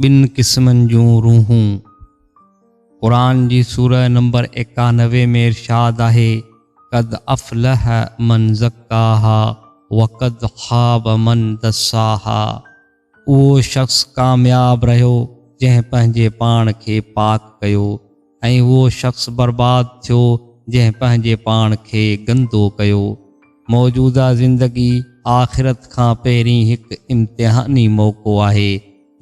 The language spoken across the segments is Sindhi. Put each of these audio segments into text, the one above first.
ٻن قسمن جون روحون. قرآن جي سوره نمبر 91 ۾ ارشاد آهي، قد افلح من زڪاها وقد خاب من دساها اهو شخص ڪامياب رهيو جنهن پنهنجي پاڻ کي پاڪ ڪيو ۽ اهو شخص برباد ٿيو جنهن پنهنجي پاڻ کي گندو ڪيو. موجوده زندگي آخرت کان پهرين هڪ امتحاني موقعو آهي.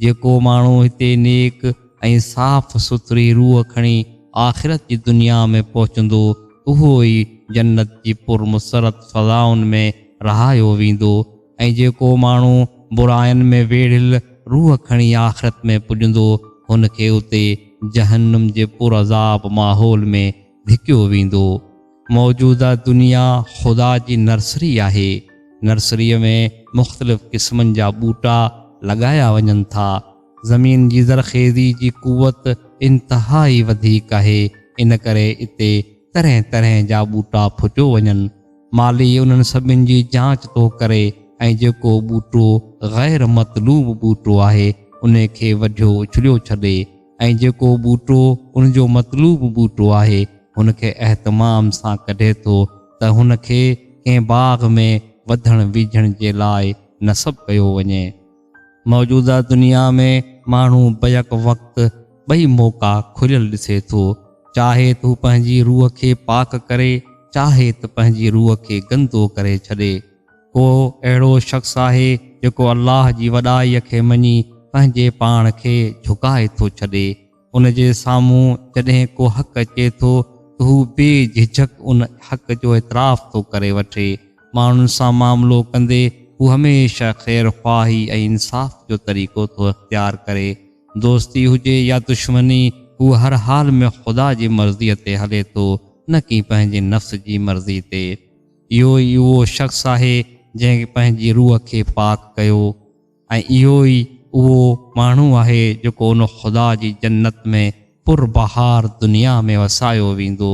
جيڪو ماڻهو هتي نيڪ ۽ صاف سٿري روح کڻي آخرت جي دنيا ۾ پهچندو اهو ئي جنت جي پرمسرت فضائن ۾ رهايو ويندو ۽ جيڪو ماڻهو براين ۾ ويڙهيل روح کڻي آخرت ۾ پڄندو، هن کي اتي جهنم جي پرعذاب ماحول ۾ ڌڪيو ويندو. موجوده دنيا خدا جي نرسري آهي. نرسريء ۾ مختلف قسمن جا ٻوٽا لڳايا وڃن ٿا. زمين جي زرخيزي جي قوت انتهائي وڌيڪ آهي، ان ڪري اتي طرحين طرحين جا ٻوٽا ڦٽيو وڃن. مالهي انهن سڀن جي جانچ ٿو ڪري ۽ جيڪو ٻوٽو غير مطلوب ٻوٽو آهي ان کي وڍيو اڇليو ڇڏي ۽ جيڪو ٻوٽو ان جو مطلوب ٻوٽو آهي هن کي اهتمام سان ڪڍي ٿو ته هن کي ڪنهن باغ ۾ وڌڻ ويجهڻ جي لاء نصب ڪيو وڃي. موجوده دنيا ۾ ماڻهو بيڪ وقت ٻئي موقعا کليل ڏسي ٿو. چاهي ته هو پنهنجي روح کي پاڪ ڪري، چاهي ته پنهنجي روح کي گندو ڪري ڇڏي. ڪو اهڙو شخص آهي جيڪو الله جي وڏائيء کي مڃي پنهنجي پاڻ کي جهڪائي ٿو ڇڏي. ان جي سامهون جڏهن ڪو حق اچي ٿو ته هو بي جهجهڪ ان حق جو اعتراف ٿو ڪري وٺي. ماڻهن سان معاملو ڪندي هو هميشه خير خواهي ۽ انصاف جو طريقو ٿو اختيار ڪري. دوستي هجي يا دشمني هو هر حال ۾ خدا جي مرضيء تي هلي ٿو نه ڪي پنهنجي نفس جي مرضي تي. اهو ئي اهو شخص آهي جنهن پنهنجي روح کي پاڪ ڪيو. ۽ اهو ئي اهو ماڻهو آهي جيڪو ان خدا جي جنت ۾ پر بهار دنيا ۾ وسايو ويندو.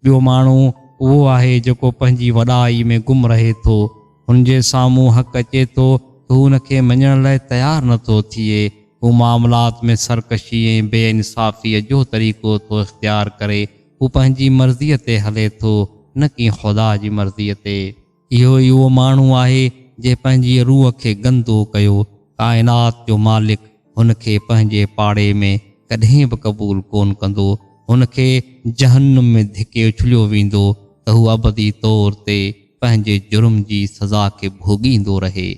ٻيو ماڻهو اهو آهي جيڪو پنهنجي وڏائي ۾ گم رهي ٿو. هن جي سامهون حق اچي ٿو ته هو ان کي مڃڻ لاء تيار نه ٿو ٿئي. هو معاملات ۾ سرڪشي ۽ بي انصافيء جو طريقو ٿو اختيار ڪري. هو پنهنجي مرضيء تي هلي ٿو نه ڪي خدا جي مرضيء تي. اهو ئي اهو ماڻهو آهي جنهن پنهنجي روح کي گندو ڪيو. ڪائنات جو مالڪ هن کي پنهنجي پاڙي ۾ ڪڏهن به قبول ڪونه ڪندو. هن کي جهنم ۾ ڌڪي اڇليو ويندو ته هو ابدي طور تي پنهنجي جرم جي سزا کي ڀوڳيندو رهي.